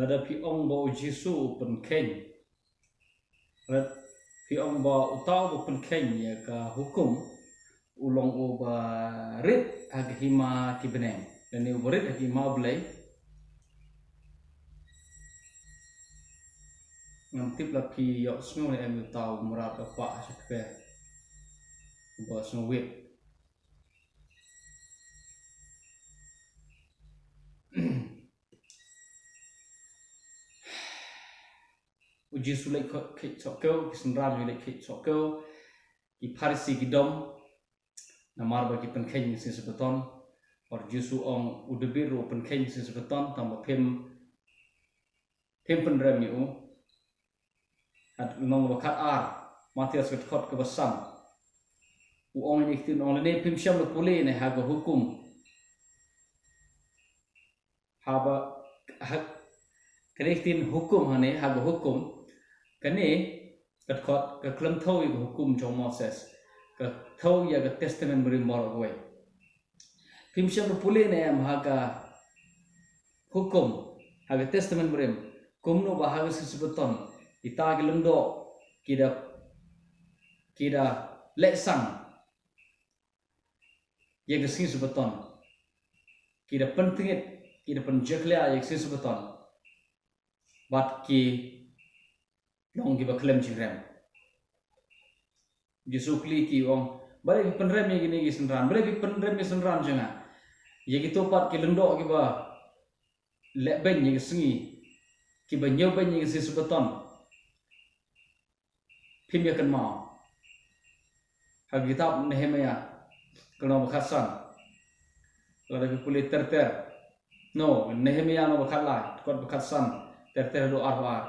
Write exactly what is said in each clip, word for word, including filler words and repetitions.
Lada phi ong ba u Jisu u pynkheiñ, lada phi ong ba uta uba pynkheiñ ïa ka hukum u long uba rit ha ka hima ki bneng, lane uba rit ha ka hima U Blei. Ngam tip la phi ïohsngew ne em uta u mrad u pah sha kper uba sngewwit. U Jisu leit kho-, kheit sohkew, ki synran u leit kheit sohkew, ki Pharisi ki dom, namar ba ki pynkheiñ ïa ka sngi Sabaton. Bad u Jisu u ong u Dabid ruh u pynkheiñ ïa ka sngi Sabaton, tang ba phim, phim pynrem ïa u. Hat nong ba khat ar, Mathaios ka dkhot kaba san. U ong ïa kine ki ktien, u ong lane phim shym la pule ne ha ka hukum. Haba, ha, kane ki ktien hukum hangne, ha ka hukum, kane ka dkhot ka khlem thew ïa ka hukum jong u Moses, ka thew ïa ka Testament Barim baroh kawei. Phim shym la pule ne em ha ka hukum, ha ka Testament Barim, kumno ba ha ka sngi Sabaton kita ki lyngdoh ki da, ki da leh sang ïa ka sngi Sabaton. Ki da pyntngit, ki da pynjakhlia ïa ka sngi Sabaton. Bad ki long kiba khlem jingrem. Jisu kylli ki, u ong, balei phi pynrem ïa kine ki synran, balei phi pynrem ïa ki synran jong nga? Ïa kito pat ki lyngdoh kiba leh beiñ ïa ka sngi, kiba ñiew beiñ ïa ka sngi Sabaton. Phim ïa kynmaw. Ha ka kitab Nehemiah, ka lynnong ba khatsan. Lada phi pule ter ter. No, Nehemiah lynnong ba khatlai, dkhot ba khatsan, ter ter haduh arphew ar.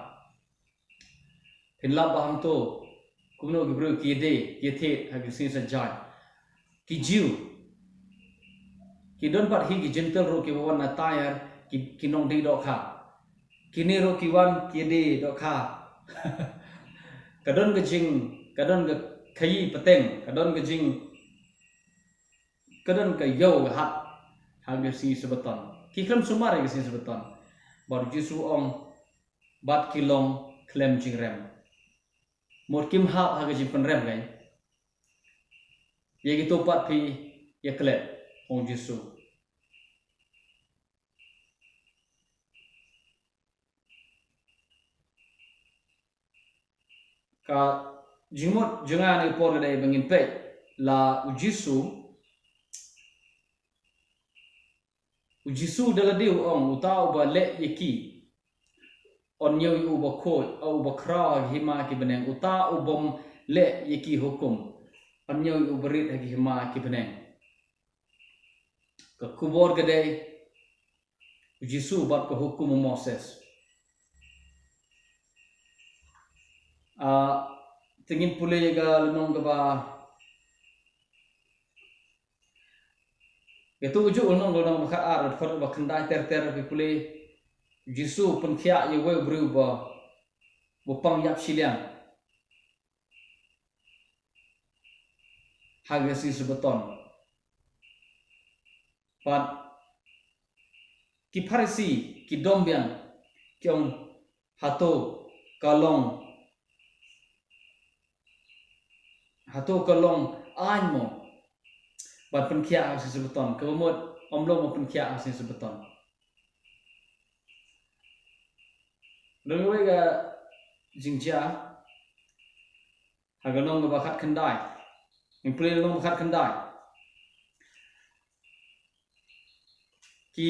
Phin lap ba hangto kumno ki briew ki ïadei, ki ïathied ha ka sngi Saitjaiñ. Ki Jiw. Ki don pat hi ki Jentil ruh kiba wan na Taïr, ki, ki nongdie dohkha. Kine ruh ki wan ki die dohkha. Ka don ka jing, ka don ka khaïi pateng, ka don ka jing, ka don ka ïew ka hat ha ka sngi Sabaton. Ki khlem sumar ïa ka sngi Sabaton. Bad u Jisu u ong, bad ki long khlem jingrem. Mut kim hap ha ka jingpynrem kein. Ïa kito pat phi ïa klet, ong u Jisu. Ka jingmut jong nga ha kane ka por ka dei ba ngin peit la u Jisu, u Jisu da lade u ong, uta uba leh ïa ki, yn ñiew ïa u bakhuid, ïa u bakhraw ha ki hima ki bneng, uta u bym leh ïa ki hukum, yn ñiew ïa u barit ha ki hima ki bneng. Ka khubor ka dei u Jisu bad ka hukum u Moses. Ah, te ngin pule ïa ka lynnong kaba, ïa tu u ju lynnong, lynnong ba khatar, dkhot ba khyndai ter ter, phi pule, u Jisu u pynkhiah ïa uwei u briew ba, ba pang ïap shiliang ha ka sngi Sabaton. Bad ki Pharisi ki dom biang, ki ong, hato ka long, hato ka long aiñ mo ban pynkhiah ha ka sngi Sabaton? Kaba mut ym long ban pynkhiah ha ka sngi Sabaton. Don kawei ka jingjia ha ka lynnong kaba khatkhyndai. Ngin pule lynnong kaba khatkhyndai. Ki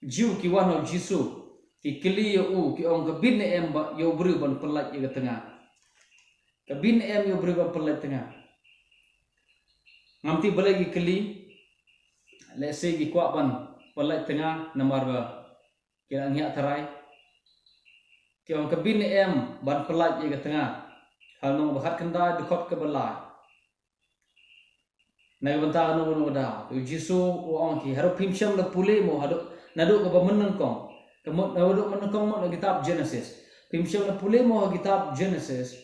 Jiw ki wan ha u Jisu, ki kylli ïa u, ki ong, ka bit ne em ba ïa u briew ban pyllait ïa ka tnga? Ka bit ne em ïa u briew ban pyllait tnga? Ngam tip balei ki kylli, lehse ki kwah ban pyllait tnga namar ba ki la ngiah tharai. Ki ong, ka bit ne em ban pyllait ïa ka tnga? Ha lynnong ba khatkhyndai, dkhot kaba lai. Na ka bynta kano kano ka daw, u Jisu u ong ïa ki, haduh phim shym la pule mo, haduh, naduh kaba mynnyngkong, ka mut, naduh mynnyngkong mut na kitab Genesis. Phim shym la pule mo ha kitab Genesis,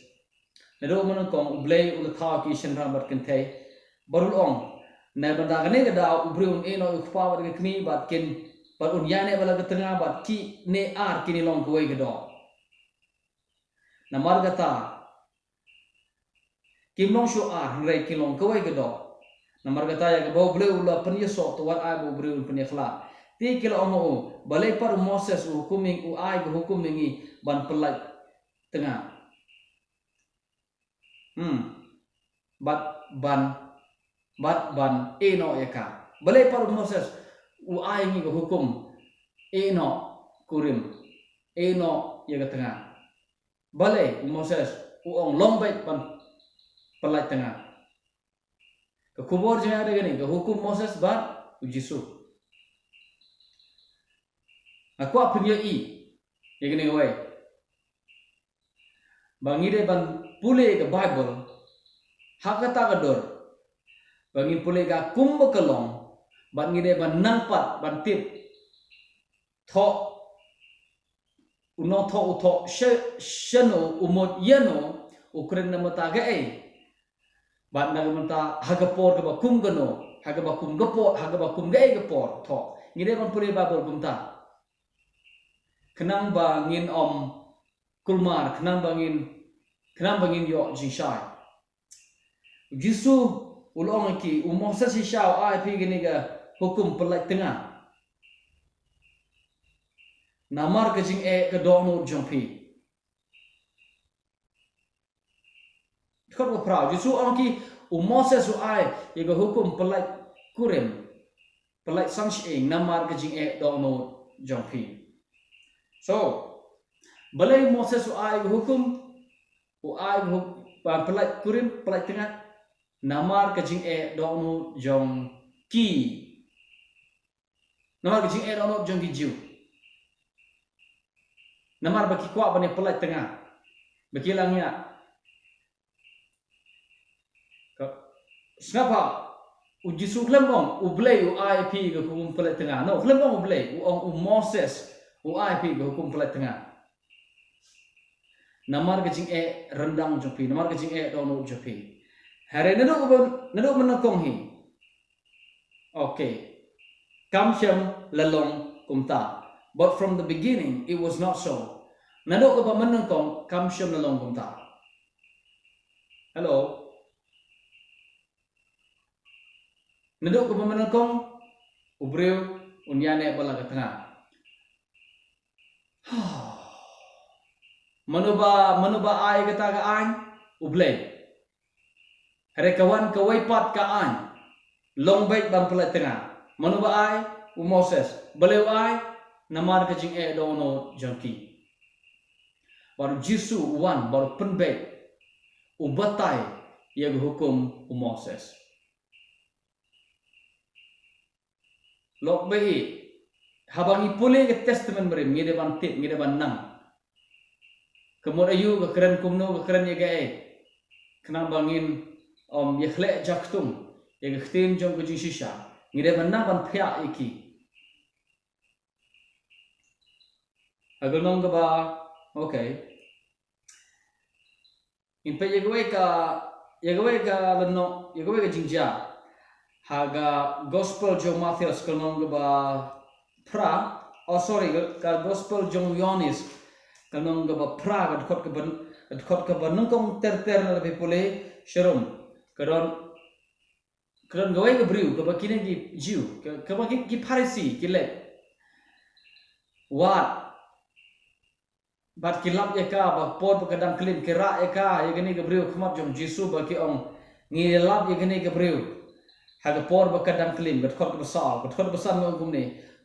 naduh mynnyngkong U Blei u la thaw ïa ki shynrang bad kynthei. Bad u la ong, na ka bynta kane ka daw u briew un ïehnoh ïa u kpa bad ka kmie bad kin Bad un ïaineh bad la ka tnga, bad kine ar kin long kawei ka doh. Namar kata, kim long shuh ar, hynrei kin long kawei ka doh. Namar kata, ïa kaba U Blei u la pynïasoh, to wat ai ba u briew un pynïakhlad. Te ki la ong ha u, balei pat u Moses u hukum ïa, u ai ka hukum ïa ngi ban pyllait tnga? Hmm. Bad ban, bad ban ïehnoh ïa ka. Balei pat u Moses u ai ngi ka hukum ïehnoh kurim, ïehnoh ïa ka tnga? Balei u Moses u ong long beit ban pyllait tnga? Ka khubor jong nga da kane, ka hukum Moses bad u Jisu. Nga kwah phin ïohi ïa kane kawei. Ba ngi dei ban pule ka Baibl ha kata ka dur, ba ngin pule ka kumba ka long, bad ngi dei ban nang pat ban tip. Thoh, u nongthoh u thoh sha, shano, u mut ïano, u kren na ka bynta kaei. Bad na ka bynta ha ka por kaba kum kano, ha kaba kum ka por, ha kaba kum kaei ka por, thoh. Ngi dei ban pule Baibl kumta. Khnang ba ngin ym kulmar, khnang ba ngin, khnang ba ngin ïoh jingshai. U Jisu u la ong ïa ki, u Moses shisha u ai phi kane ka hukum pyllait tnga. Namar ka jingeh ka dohnud jong phi. Dkhot ba phra, u Jisu u ong ïa ki, u Moses u ai ïa ka hukum pyllait kurim, pyllait san shyieng, namar ka jingeh dohnud jong phi. So, balei u Moses u ai ka hukum, u ai ka hukum ban pyllait kurim, pyllait tnga? Namar ka jingeh dohnud jong ki. Namar ka jingeh dohnud jong ki Jiw. Namar ba ki kwah ban ïa pyllait tnga. Ba ki la ngiah. Ka, sngap ha, u Jisu khlem ong U Blei u ai phi ka hukum pyllait tnga. No, khlem ong U Blei, u ong u Moses u ai phi ka hukum pyllait tnga. Namar ka jingeh ryndang jong phi, namar ka jingeh dohnud jong phi. Hynrei naduh ba, naduh mynnyngkong hi. Okay. Kam shym la long kumta. But from the beginning, it was not so. Naduh kaba mynnyngkong, kam shym la long kumta. Hello? Naduh kaba mynnyngkong, u briew un ïaineh bad la ka tnga. Mano ba, mano ba ai kata ka aiñ? U Blei. Hynrei ka wan kawei pat ka aiñ, long beit ban pyllait tnga. Mano ba ai? U Moses. Balei u ai? Namar ka jingeh dohnud jong ki. Bad u Jisu u wan bad u pynbeit, u batai ïa ka hukum u Moses. Lok ba i, haba ngi pule ka Testament Barim, ngi dei ban tip, ngi dei ban nang. Ka mut aïu, ka kren kumno, ka kren ïa kaei. Khnang ba ngin ym ïakhleh jaktung ïa ka ktien jong ka jingshisha. Ngi dei ban nang ban phiah ïa ki. Ha ka lynnong kaba, okay. Ngin peit ïa kawei ka, ïa kawei ka lynnong, ïa kawei ka jingjia. Ha ka Gospel jong u Mathaios ka lynnong kaba phra, oh sorry, ka, ka Gospel jong u Ïoannis ka lynnong kaba phra, ka dkhot kaba, ka dkhot kaba nyngkong ter ter lada phi pule sharum. Ka don, ka don kawei ka briew, kaba kine ki Jiw, ka, kaba ki, ki Pharisi, ki leh. Wat. Bad ki lap ïa ka, ba por ba ka dang klim, ki rah ïa ka, ïa kane ka briew ha khmat jong u Jisu, ba ki ong, ngi lap ïa kane ka briew ha ka por ba ka dang klim, ka dkhot kaba saw, ka dkhot kaba san ka ong kumne.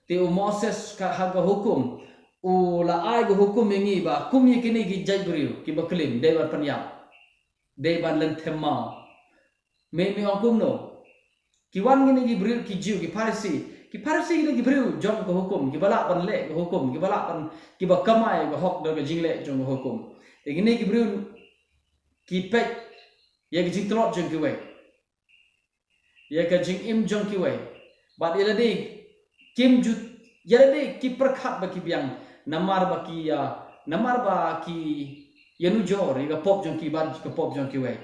Te u Moses ka, ha ka hukum, u la ai ka hukum ïa ngi ba kum ïa kine ki jait briew, kiba klim, dei ban pynïap, dei ban lynthem maw. Me, me ong kumno? Ki wan kine ki briew, ki Jiw, ki Pharisi. Ki Pharisi kine ki briew jong ka hukum, kiba lah ban leh ka hukum, kiba lah ban, kiba kamai ka hok da ka jingleh jong ka hukum. Te kine ki briew ki peit ïa ka jingtlot jong kiwei, ïa ka jingim jong kiwei. Bad ïa lade kim ju, ïa lade ki pyrkhat ba ki biang, namar ba ki, ah, namar ba ki ïanujor ïa ka pop jong ki bad ka pop jong kiwei.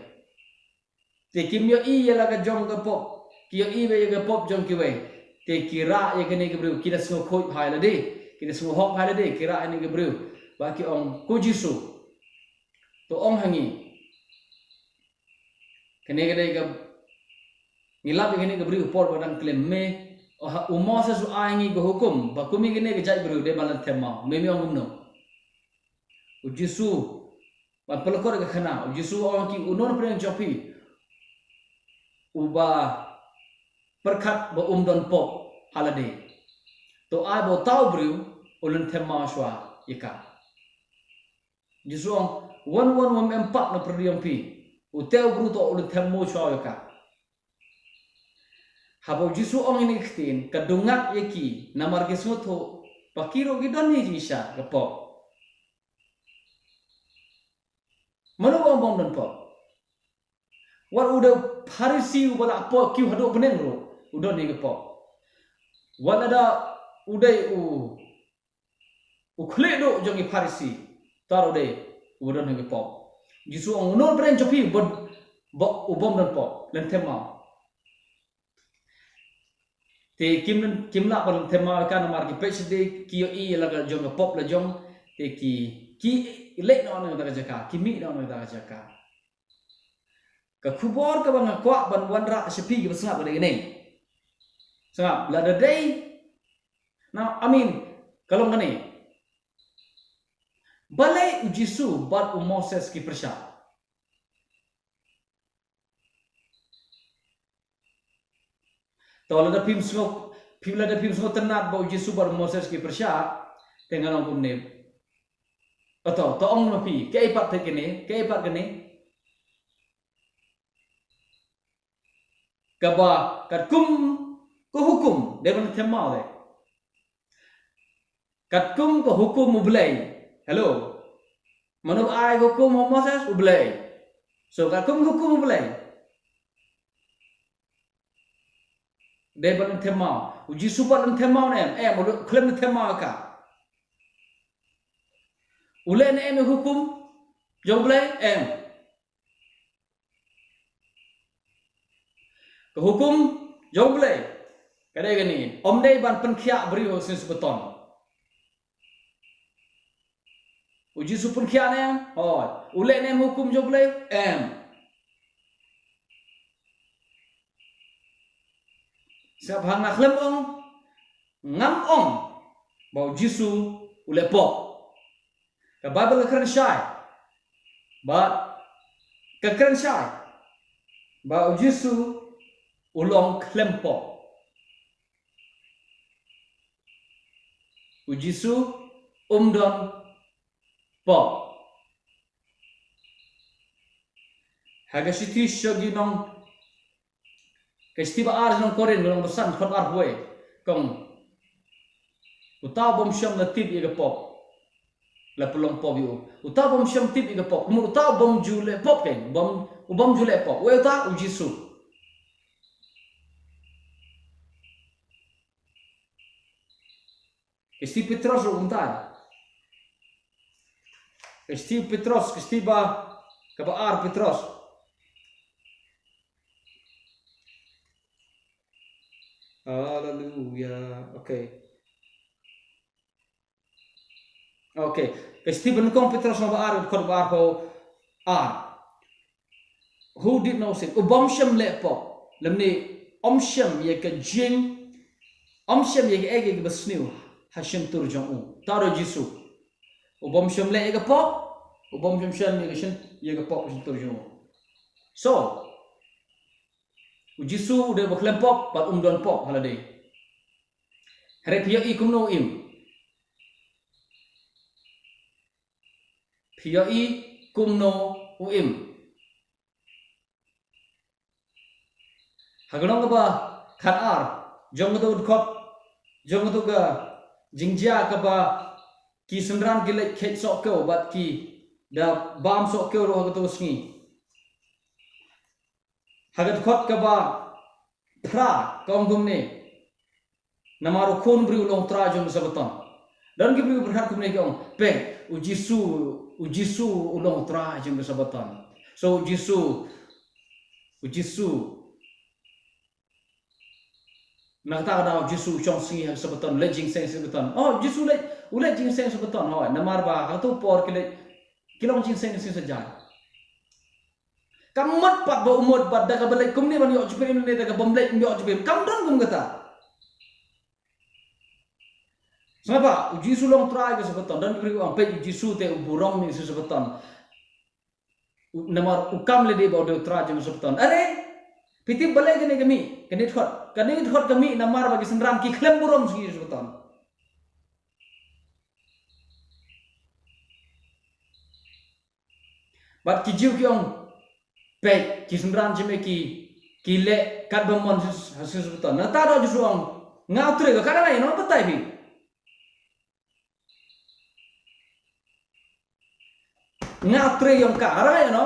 Te kim ïohi ïa la ka jong ka pop, ki ïohi beit ïa ka pop jong kiwei. Te ki rah ïa kine ki briew, ki da sngewkhuid ha lade, ki da sngewhok ha lade, ki rah ïa kine ki briew. Ba ki ong, ko Jisu, to ong ha ngi. Kane ka dei ka, ngi lap ïa kane ka briew por ba dang klim me. O ha, u Moses u ai ngi ka hukum ba kum ïa kane ka jait briew dei ban lynthem maw. Me me ong kumno? U Jisu, ban pynlong ka khana, u Jisu u ong ki, uno na pdeng jong phi uba pyrkhat ba um don pop ha lade, to ai ba uta u briew u lynthem maw shuwa ïa ka. Jisu ong, wan wan wam em pap na pyrdi jong phi. Ute u briew to u lynthem maw shuwa ïa ka. Haba u Jisu ong ïa kine ki ktien, ka dang ngat ïa ki, namar ki sngewthuh ba ki ruh ki don hi jingshisha ka pop. Mano ba ong bym don pop? Wat u dei u Pharisi uba la pop kiew haduh bneng ruh u don hi ka pop. Wat lada u dei u u khlieh duh jong ki Pharisi, uta ruh dei u don hi ka pop. Jisu ong, uno na pdeng jong phi uba, ba, u bym don pop, lynthem maw. Te kim, kim lah ban lynthem maw ïa ka namar ki peit shadien ki ïohi ïa la ka jong ka pop la jong, te ki, ki leit noh na kata ka jaka, ki mih noh na kata ka jaka. Ka khubor kaba nga kwah ban wanrah sha phi kiba sngap ka dei kane. Sngap, lada dei. Now, I mean, ka long kane. Balei u Jisu bad u Moses ki pyrshah? To lada phim sngew, phim lada phim sngewtynnat ba u Jisu bad u Moses ki pyrshah, te ngan ong kumne. Ato, to ong ma phi, kaei pat te kane, kaei pat kane. Kaba, katkum ka hukum, dei ban lynthem maw de. Katkum ka hukum u Blei. Hello. Mano ba ai ka hukum ha u Moses, u Blei. So, katkum ka hukum u Blei. Dei ban lynthem maw. U Jisu pat lynthem maw ne em. Em, u khlem lynthem maw ka. U leh ne em ïa ka hukum jong u Blei, em. Ka hukum jong u Blei ka dei kane, ym dei ban pynkhiah briew ha u sngi Sabbaton. U Jisu pynkhiah ne em? Hooid. U leh ne em hukum jong u Blei? Em. Sngap ha nga khlem ong, ngam ong ba u Jisu u leh pop. Ka Baibl ka kren shai. Bad ka kren shai ba u Jisu u long khlem pop. U Jisu um don pop. Ha ka shithi sha ki nong, ka shithi ba ar sha ki nong Korinth, lynnong ba san, dkhot arphew wei, ka ong, uta u bym shym la tip ïa ka pop la pynlong pop ïa u. Uta u bym shym tip ïa ka pop, kumno uta u bym ju leh pop, keiñ, u bym, u bym ju leh pop. Uei uta? U Jisu. Ka shithi Petros ruh kumta. Ka shithi Petros, ka shithi ba, kaba ar Petros. Haleluya. Okay. Okay. Ka shithi ba nyngkong Petros lynnong ba ar, dkhot ba arphew ar. Who did no sin. U bym shym leh pop. Lymne ym shym ïa ka jing, ym shym ïa kaei kaei kaba sniew ha shyntur jong u. Uta u dei u Jisu. U bym shym leh ïa ka pop. U bym shym shym ïa ka shyn, ïa ka pop ha shyntur jong u. So, u Jisu u dei uba khlem pop bad um don pop ha lade. Hynrei phi ïohi kumno u im? Phi ïohi kumno u im? Ha ka lynnong kaba khat ar, jong kato ka dkhot, jong kato ka jingjia kaba ki synran ki leit kheit sohkiew bad ki da bam sohkiew ruh ha kato ka sngi. Ha ka dkhot kaba phra ka ong kumne. Namar u Khun u briew u long u Trai jong ka Sabbaton. Don ki briew pyrkhat kumne ki ong, peit, u Jisu, u Jisu u long u Trai jong ka Sabbaton. So u Jisu, u Jisu Na kata ka daw Jisu u shong sngi ha ka Sabaton, leit jingïaseng ha ka Sabaton. Oh, Jisu leit, u leit jingïaseng ha ka Sabaton, hooid. Namar ba ha kato ka por ki leit, ki long jingïaseng sngi sa jan. Kam mut pat ba u mut pat da kaba leit kumne ban ïoh jingpynim ne da kaba ym leit ym ïoh jingpynim. Kam don kum kata. Sngap ba, u Jisu u long Trai ka Sabaton, don ki briew ki ong peit u Jisu te u burom ïa ka sngi Sabaton. U, namar u kam lehse ba u dei u Trai jong ka Sabaton. Are, phi tip balei kane ka mih, kane ka dkhot, kane ka dkhot ka mih namar ba ki synran ki khlem burom ïa ka sngi Sabaton. Bad ki Jiw ki ong, peit, ki synran jong me ki, ki leh katba mon ha ka sngi Sabaton. Nangta u Jisu u ong, nga u trei, ka dang ïa no batai phi. Nga u trei ïong ka, ka dang ïa no.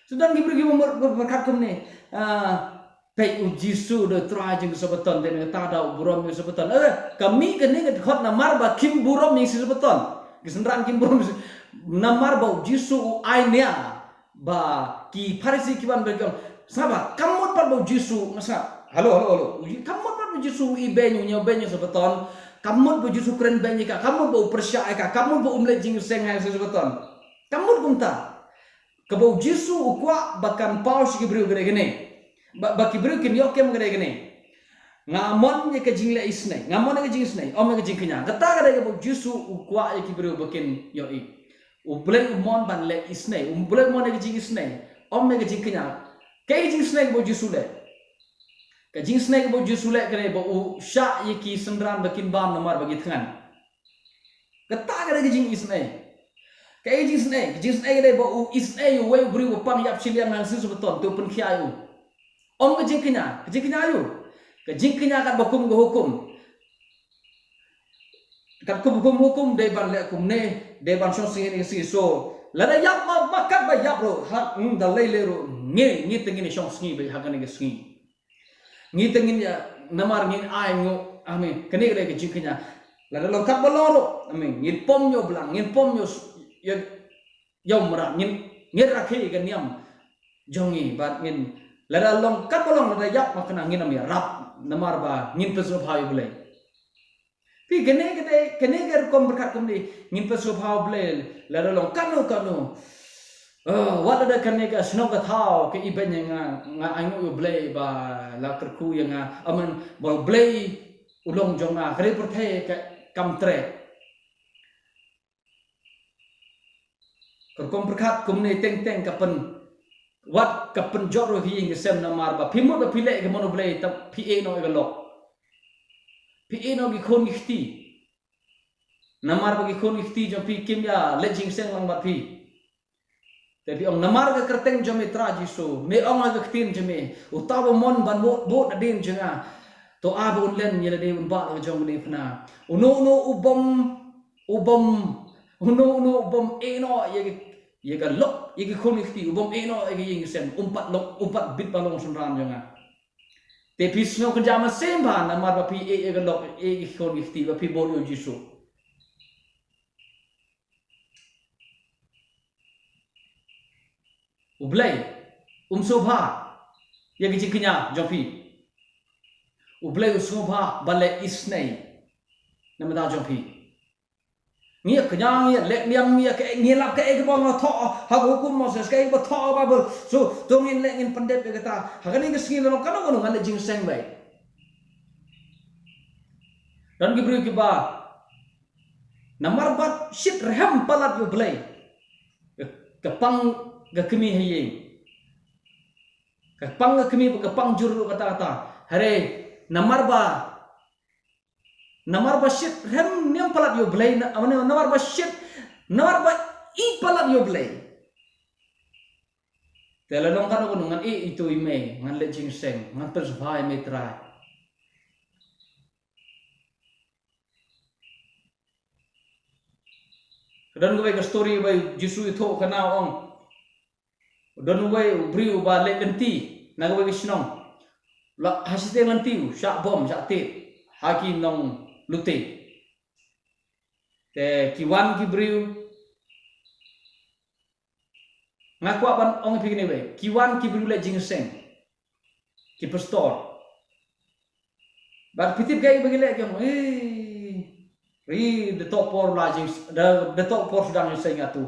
Te don ki briew kiba mut, ba pyrkhat kumne. Ah, peit u Jisu u dei u Trai jong ka Sabaton, te nangta u burom ïa ka Sabaton. Eh, ka mih kane ka dkhot namar ba kim burom ïa ka sngi Sabaton. Ki synran kim burom namar ba u Jisu u ai nia ba ki Pharisi ki wan ba ki ong, sngap ba, kam mut pat ba u Jisu, nga sngap. Halo, halo, halo. U Ji-, kam mut pat ba u Jisu u ibeiñ, u ñiewbeiñ ha ka Sabaton. Kam mut ba u Jisu u kren beiñ ïa ka, kam mut ba u pyrshah ïa ka, kam mut ba um leit jingïaseng ha ka sngi Sabaton. Kam mut kumta. Kaba u Jisu u kwah ba kan paw sha ki briew ka dei kane. Ba, ba ki briew kin ïoh kem ka dei kane. Nga mon ïa ka jingleh isynei. Nga mon ïa ka jingisynei. Ym ïa ka jingkñia. Kata ka dei kaba u Jisu u kwah ïa ki briew ba kin ïohi. U Blei u mon ban leh isynei. U Blei u mon ïa ka jingisynei. Ym ïa ka jingkñia. Kaei ka jingisynei kaba u Jisu u leh? Ka jingisynei kaba u Jisu u leh ka dei ba u shah ïa ki synran ba kin bam namar ba ki thngan. Kata ka dei ka jingisynei. Kaei ka jingisynei? Ka jingisynei ka dei ba u isynei ïa uwei u briew ba pang ïap shiliang ha ka sngi Sabaton, te u pynkhia ïa u. Ym ka jingkñia, ka jingkñia aïu? Ka jingkñia katba kum ka hukum. Katkum ka hukum dei ban leh kumne, dei ban shong sngi ne sngi. So, lada ïap ma, ma katba ïap ruh, ha, hmm, da lei lei ruh, ngi, ngi te ngin ïa shong sngi beit ha kane ka sngi. Ngi te ngin ïa, namar ngin ai nguh, amen. Kane ka dei ka jingkñia. Lada long katba long ruh, amen. Ngin pom ïa u blang, ngin pom ïa u s-, ïa, ïa u mrad, ngin, ngin rakhe ïa ka niam jong ngi, bad ngin, lada long katba long, lada ïap ma kane ngin ym ïarap, namar ba ngin pynsngewbha ïa u Blei. Phi, kane ka dei, kane ka rukom pyrkhat kumne, ngin pynsngewbha ïa u Blei, lada long kano kano. Oh, wat lada kane ka shnong ka thaw ka ibeiñ ïa nga, nga ainguh ïa u Blei ba la kyrkhu ïa nga, amen, ba u Blei u long jong nga, ka dei pyrthei ka kam treh. Ka rukom pyrkhat kumne teng teng ka pyn, wat ka pynjot ruh ïa ka ïing ka sem namar ba phi mut ba phi leh ïa ka mon u Blei te phi ïeh noh ïa ka lok. Phi ïeh noh ïa ki khun ki kti. Namar ba ki khun ki kti jong phi kim ïa leit jingïaseng lang bad phi. Te phi ong namar ka kyrteng jong me Trai Jisu, me ong ha ka ktien jong me, uta uba mon ban bud, bud nadien jong nga, to ai ba un len ïa lade un bah la ka jong ka diengphna. Uno uno u bym, u bym, uno uno u bym ïeh noh ïa ka, ïa ka lok, ïa ki khun ki kti, u bym ïeh noh ïa ka ïing ka sem, um pat long, um pat bit ban long synran jong nga. Te phi sngew kynja mynsiem bha namar ba phi ïeh ïa ka lok, ïeh ïa ki khun ki kti, ba phi bud ïa u Jisu. U Blei um sngewbha ïa ka jingkñia jong phi. U Blei u sngewbha ban leh isynei na bynta jong phi. Ngi ïa kñia, ngi ïa leh niam, ngi ïa kaei, ngi lap kaei kaba nga thoh ha ka hukum Moses, kaei kaba thoh ha ka Baibl. So, to ngin leh, ngin pyndep ïa kata. Ha kane ka sngi lada long kano kano ngan leh jingïaseng beit. Don ki briew kiba namar ba shit rhem palat ïa u Blei, ka pang ka kmie ha ïing. Ka pang ka kmie, ka pang jur ruh kata kata. Hynrei namar ba, namar ba shit rhem niam palat ïa u Blei, na, namar ba shit, namar ba i palat ïa u Blei. Te lada long kano kano ngan ïeh ïa ito i mei, ngan leh jingïaseng, ngan pynsngewbha ïa me Trai. Ka don kawei ka story ba u Jisu u ïathuh, ka ong, don uwei u briew uba leit lynti na kawei ka shnong. La ha shiteng lynti u shah bom, shah tied ha ki nonglute. Te ki wan ki briew, nga kwah ban ong ïa phi kane wei, ki wan ki briew leit jingïaseng, ki pastor. Bad phi tip kaei ba ki leh, ki ong, eh, ri, da toh por la jing, da, da toh por sdang jingïaseng ïa uto.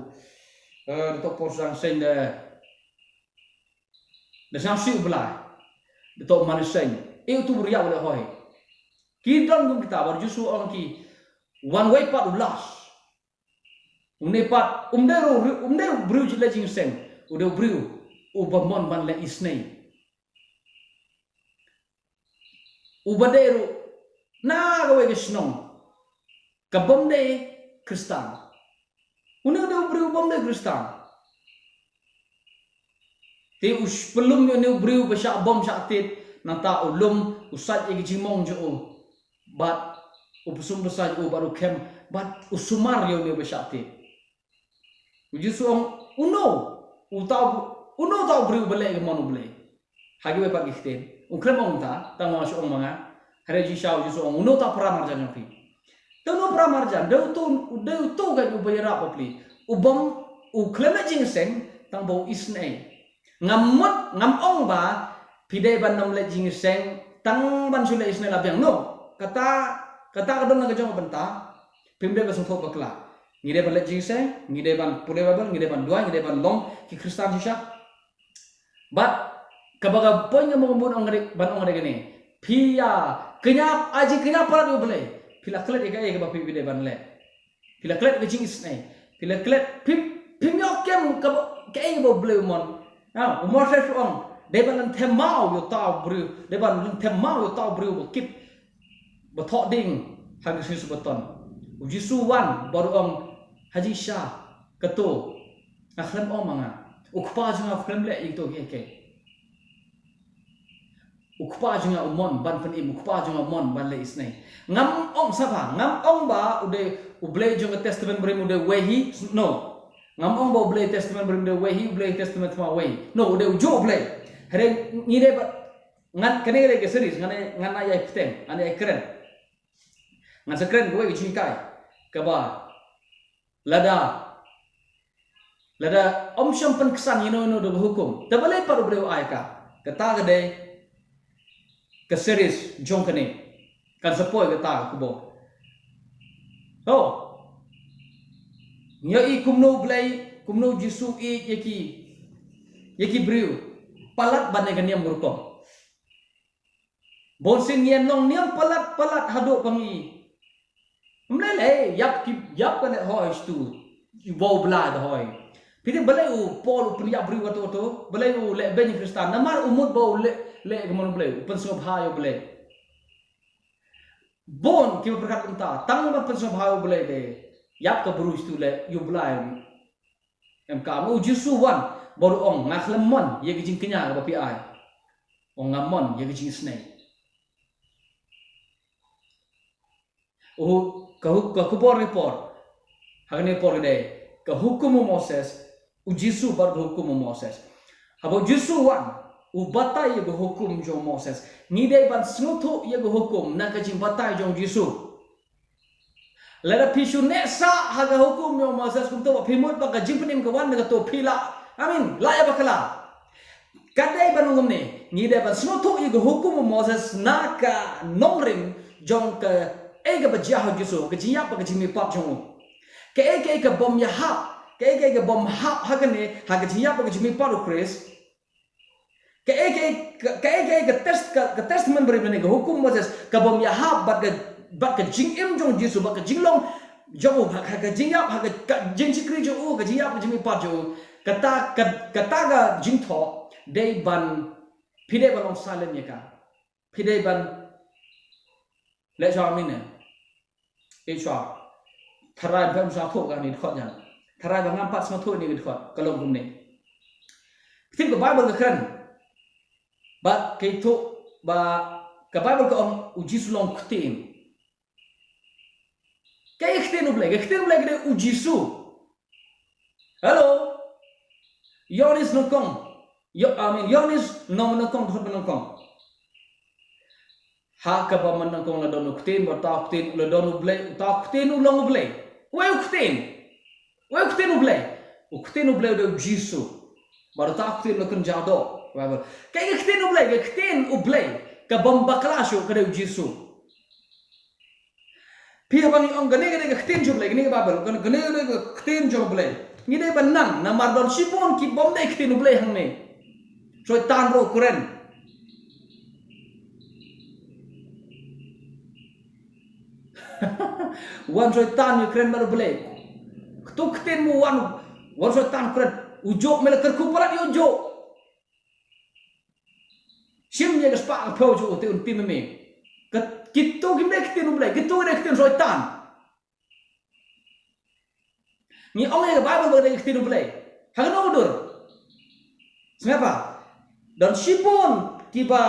Eh, da toh por sdang seng da, da sdang shu u Blai. Da toh man seng. Eh, uto u briew u leh hoi. Ki don kum kita, bad u Jisu u ong ïa ki, wan wei pat u las. Une pat, um dei ruh, um dei u briew u leh jingïaseng. U dei u briew uba mon ban leh isynei. Uba dei ruh na kawei ka shnong kabym dei Khristan. Une u dei u briew ubym dei Khristan. Te u sh-, pynlum ïa une u briew ba shah bom shah tied, nangta u lum, u sait ïa ki jingmong jong u. Bad u pynshong pynshai ïa u bad u khlem, bad u sumar ïa une uba shah tied. U Jisu u ong, uno uta u, uno uta u briew uba leh ïa ka mon U Blei ha kiwei pat ki ktien? Um khlem ong kumta, tang u ong shu ong ma nga. Hynrei jingshisha u Jisu u ong, uno uta u para marjan jong phi? Te uno u para marjan, dei uto, dei uto ka uba ïarap bapli, ubym, u khlem leh jingïaseng, tang ba u isynei. Ngam mut, ngam ong ba phi dei ban ym leh jingïaseng tang ban shu leh isynei la biang. No, kata, kata ka don na ka jong ka bynta. Phim dei ban sngewthuh bakla. Ngi dei ban leh jingïaseng, ngi dei ban pule Baibl, ngi dei ban duwai, ngi dei ban long ki Khristan shisha. Bad kaba ka point kaba nga mut ong, ban ong ïa kane, phi ïa kñia, ai jingkñia palat ïa U Blei, phi la klet ïa kaei kaba phi dei ban leh. Phi la klet ka jingisynei. Phi la klet, phi, phim ïoh kem kaba, kaei kaba U Blei u mon. Ha, u Moses u ong, dei ban lynthem maw ïa uta u briew, dei ban lynthem maw ïa uta u briew ba kit, ba thoh ding ha ka sngi Sabbaton. U Jisu u wan bad u ong, ha jingshisha kato, nga khlem ong ma nga. U Kpa jong nga u khlem leh ïa kato kiei kiei. U Kpa jong nga u mon ban pynim, u Kpa jong nga u mon ban leh isynei. Ngam ong sha ba, ngam ong ba u dei U Blei jong ka Testament barim u dei uwei hi, no. Ngam ong ba U Blei Testament barim u dei uwei hi, U Blei Testament thymmai uwei hi. No, u dei ujuh U Blei. Hynrei ngi dei ba, ngan, kane ka dei ka series, ngan, ngan ïai bteng, ngan ïai kren. Ngan sa kren kawei ka jinghikai kaba lada, lada ym shym pynksan ïano ïano da ka hukum, te balei pat U Blei u ai ka? Kata ka dei ka series jong kane. Kan sa poi kata ka khubor. To, ngi ïohi kumno U Blei, kumno U Jisu u ïeit ïa ki, ïa ki briew palat ban ïa ka niam ka rukom. Bun sien ngi ïa long niam palat palat haduh ba ngi, ym lei lei, ïap ki, ïap ka leh hoi stu, ba U Blei da hoi. Phi tip balei u Paul u pynïap briew kato kato, balei u leh beiñ ïa ki Khristan? Namar u mut ba u leh, leh ka mon U Blei, u pynsngewbha ïa U Blei. Bun kiba pyrkhat kumta, tang ban pynsngewbha ïa U Blei de ïap ka briew stu leh, ïa U Blei em. Ka mut U Jisu u wan bad u ong, nga khlem mon ïa ka jingkñia kaba phi ai. U ong nga mon ïa ka jingisynei. U, ka hu-, ka khubor ne por, ha kane por ka dei ka hukum u Moses, U Jisu bad ka hukum u Moses. Haba U Jisu u wan, u batai ïa ka hukum jong u Moses. Ngi dei ban sngewthuh ïa ka hukum na ka jingbatai jong U Jisu. Lada phi shu neh sah ha ka hukum jong u Moses kumto ba phi mut ba ka jingpynim ka wan na kato, phi la, I mean, la ïa bakla. Ka dei ban ong kumne, ngi dei ban sngewthuh ïa ka hukum u Moses na ka nongrim jong kaei kaba jia ha U Jisu, ka jingïap bad ka jingmihpat jong u. Kaei kaei ka bym ïahap, kaei kaei ka bym hap ha kane, ha ka jingïap bad ka jingmihpat u Khrist. Kaei kaei, ka, kaei kaei ka test, ka, ka testament barim lane ka hukum Moses ka bym ïahap bad ka, bad ka jingim jong U Jisu, bad ka jinglong jong u, ha ka, ka jingïap, ha ka, ka jingshakri jong u, ka jingïap, ka jingmihpat jong u. Kata, ka, kata ka jingthoh dei ban, phi dei ban long silent ïa ka. Phi dei ban leh shuwa mynne. Ïeit shuwa. Tharai ba ngam sngewthuh kane ka dkhot jan. Tharai ba ngam pat sngewthuh kane ka dkhot, ka long kumne. Phi tip ka Baibl ka kren ba, ka ïathuh ba, ka Baibl ka ong U Jisu u long ktien. Kaei ka ktien U Blei? Ka ktien U Blei ka dei U Jisu. Hello. Ïoannis nyngkong. Ïo-, I mean, Ïoannis lynnong ba nyngkong, dkhot ba nyngkong. Ha kaba mynnyngkong la don U Ktien, bad uta U Ktien u la don U Blei, uta U Ktien u long U Blei. Uwei U Ktien? Uwei U Ktien U Blei? U Ktien U Blei u dei U Jisu. Bad uta U Ktien u la kynja doh, Baibl. Kaei ka Ktien U Blei? Ka Ktien U Blei ka bym bakla shuh ka dei U Jisu. Phi haba ngi ong kane ka dei ka ktien jong U Blei, kane ka Baibl, kane, kane ka dei ka ktien jong U Blei, ngi dei ban nang, namar don shibun ki bym dei ktien U Blei hangne. Soitan ruh u kren. Wan Soitan u kren bad U Blei. Katu ktien mo wan, wan Soitan u kren. U juh me la kyrkhu palat ïa u juh. Shim ïa ka spah ka phew jong u te un tim ïa me. Ka, kitu kim dei ktien U Blei, kitu kim dei ktien Soitan. Ngi ong ïa ka Baibl ba ka dei ka ktien U Blei. Ha kano ka dur? Sngap ba don shibun kiba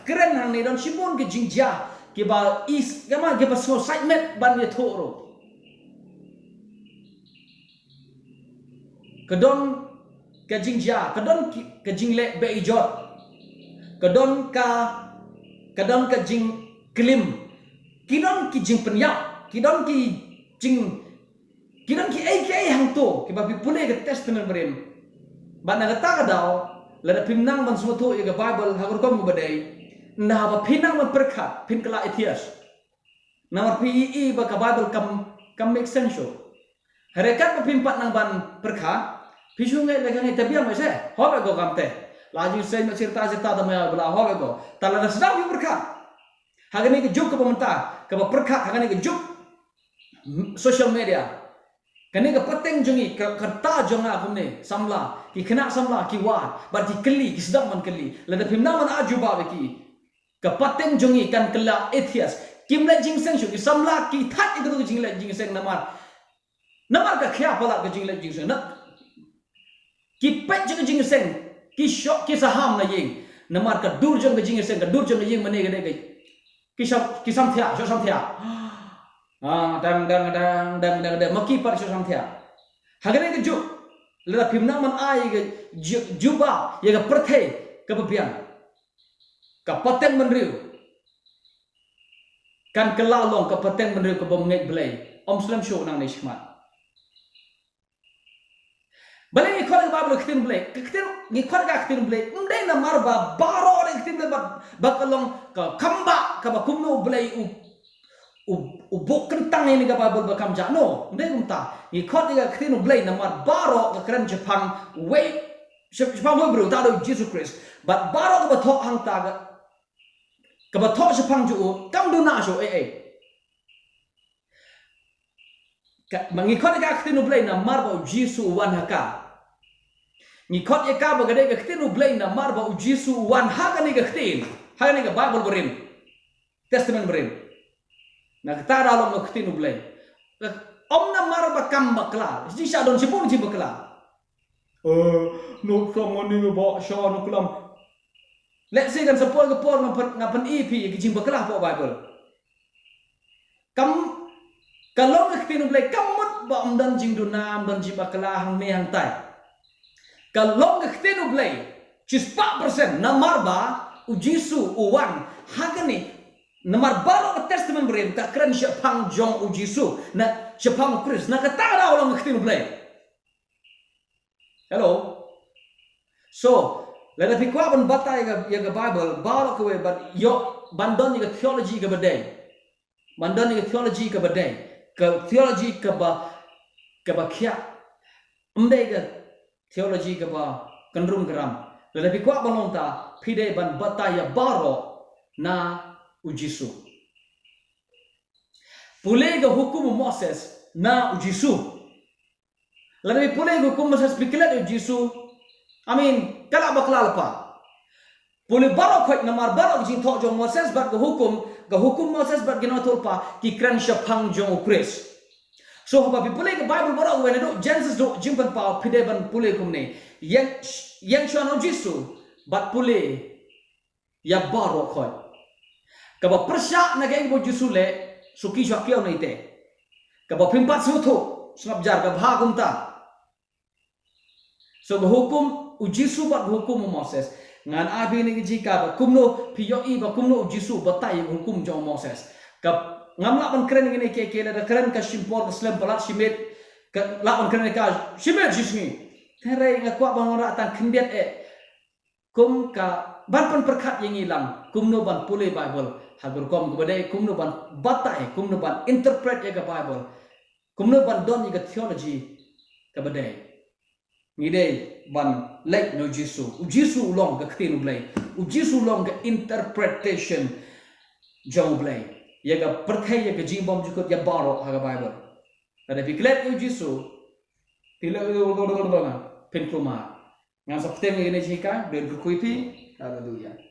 kren hangne, don shibun ki jingjia kiba is, kama kiba sngew sait met ban ïathuh ruh. Ka don ka jingjia, ka don ki, ka jingleh beh ijot. Ka don ka, ka don ka jingklim. Ki don ki jingpynïap, ki don ki jing, ki don ki ei ki ei hangto, kiba phi pule ka Testament Barim. Bad na kata ka daw, lada phim nang ban sngewthuh ïa ka Baibl ha ka rukom kaba dei, ynda haba phi nang ban pyrkhat, phin kylla atheist. Namar phi ïohi ba ka Baibl kam, kam make sense shuh. Hynrei katba phim pat nang ban pyrkhat, phi shu ngeit leh ka ngeit te biang, oi se, hop ïa ko kam te. La jingseng na sirta sirta da maya bla, hop ïa ko. Te lada sdang phi pyrkhat. Ha kane ka juk kaba mynta, kaba pyrkhat ha kane ka juk, mm, social media. Kane ka pateng jong ngi, ka, ka rta jong nga kumne, samla, ki khynnah samla ki wad, bad ki kylli, ki sdang ban kylli. Lada phim nang ban ai jubab ïa ki, ka pateng jong ngi kan kylla atheist. Kim leh jingseng shuh, ki samla ki thait ïa katu ka jingleh jingseng namar, namar ka khia palat ka jingleh jingseng. Na, ki peit jong ka jingseng, ki shoh, ki saham na ïing. Namar ka dur jong ka jingseng, ka dur jong ka ïing mane ka dei ka, ki sam, ki samthiah, shoh samthiah. Ah, dang, dang, dang, dang, dang, dang, ma ki pat shoh samthiah. Ha kane ka juk, lada phim nang ban ai ka ju-, jubab ïa ka pyrthei kaba biang, ka pateng bynriew kan kylla long ka pateng bynriew kaba ym ngeit Blei. Ym slem shuh nangne shakhmat. Balei ngi khot ïa ka Baibl ka ktien Blei? Ka ktien, ngi khot ïa ka ktien Blei ym dei namar ba baroh ka ktien Blei ba, ba ka long ka kamba kaba kumno U Blei u, u, u buh kyntang ïa kane ka Baibl ba kam jah. No, ym dei kumta. Ngi khot ïa ka ktien U Blei namar baroh ka kren shaphang uwei, shap-, shaphang uwei u briew, uta u dei U Jisu Khrist. Bad baroh kaba thoh hangta ka, kaba thoh shaphang jong u kam duna shuh ei ei. Ka, ma ngi khot ïa ka ktien U Blei namar ba U Jisu u wan ha ka. Ngi khot ïa ka ba ka dei ka ktien U Blei namar ba U Jisu u wan ha kane ka ktien, ha kane ka Baibl Barim, Testament Barim. Na kata ka long ka ktien U Blei. Ym namar ba kam bakla, jingshisha don shibun jingbakla. Eh, nuksa mani ba sha nuklam. Let's say kan sa poi ka por nga pyn, nga pyni phi ïa ki jingbakla hapoh Baibl. Kam, ka long ka ktien U Blei, kam mut ba ym don jingduna, ym don jingbakla hangne hangtai. Ka long ka ktien U Blei shispah percent namar ba U Jisu u wan ha kane, namar baroh ka Testament Barim ka kren shaphang jong U Jisu, na shaphang U Khrist, na kata ka daw long ka ktien U Blei. Hello. So, lada phi kwah ban batai ïa ka, ïa ka Baibl, baroh kawei ban ïoh, ban don ïa ka theology kaba dei. Ban don ïa ka theology kaba dei. Ka theology kaba, kaba khiah. Ym dei ka theology kaba kynrum kynram. Lada phi kwah ban long ta, phi dei ban batai ïa baroh na U Jisu. Pule ka hukum u Moses na U Jisu. Lada phi pule ka hukum Moses phi klet ïa U Jisu, I mean, ka lah bakla lypa. Pule baroh khoit namar baroh ka jingthoh jong Moses bad ka hukum, ka hukum Moses bad ki nongïathuhlypa ki kren shaphang jong U Khrist. So haba phi pule ka Baibl baroh kawei naduh Genesis haduh Jingpynpaw phi dei ban pule kumne. Ïeng, ïeng shuwa na U Jisu bad pule ïa baroh khoit. Kaba pyrshah na kaei kaba U Jisu u leh, suki shuwa kiew na ite. Kaba phim pat sngewthuh, sngap jar ka bha kumta. So ka hukum U Jisu bad ka hukum u Moses. Ngan ai phi kane ka jingkha ba kumno phi ïohi ba kumno U Jisu u batai ïa ka hukum jong u Moses. Ka ngam lah ban kren ïa kane kiei kiei, lada kren ka shim por ka slem palat, shimet ka lah ban kren ïa ka shimet shisngi. Hynrei nga kwah ban wanrah tang khyndiat eh. Kum ka ban pynpyrkhat ïa ngi lang kumno ban pule Baibl Ha ka rukom kaba dei, kumno ban batai, kumno ban interpret ïa ka Bible, kumno ban don ïa ka theology kaba dei. Ngi dei ban leit na u Jisu. U Jisu u long ka ktien u Blei. U Jisu u long ka interpretation jong u Blei ïa ka pyrthei, ïa ka jingbymjukut, ïa baroh ha ka Bible. Lada phi klet ïa u Jisu, phi leh, phin kulmar. Ngan sa pynthikna ïa kane ka jinghikai, don kyrkhu ïa phi. Haleluya.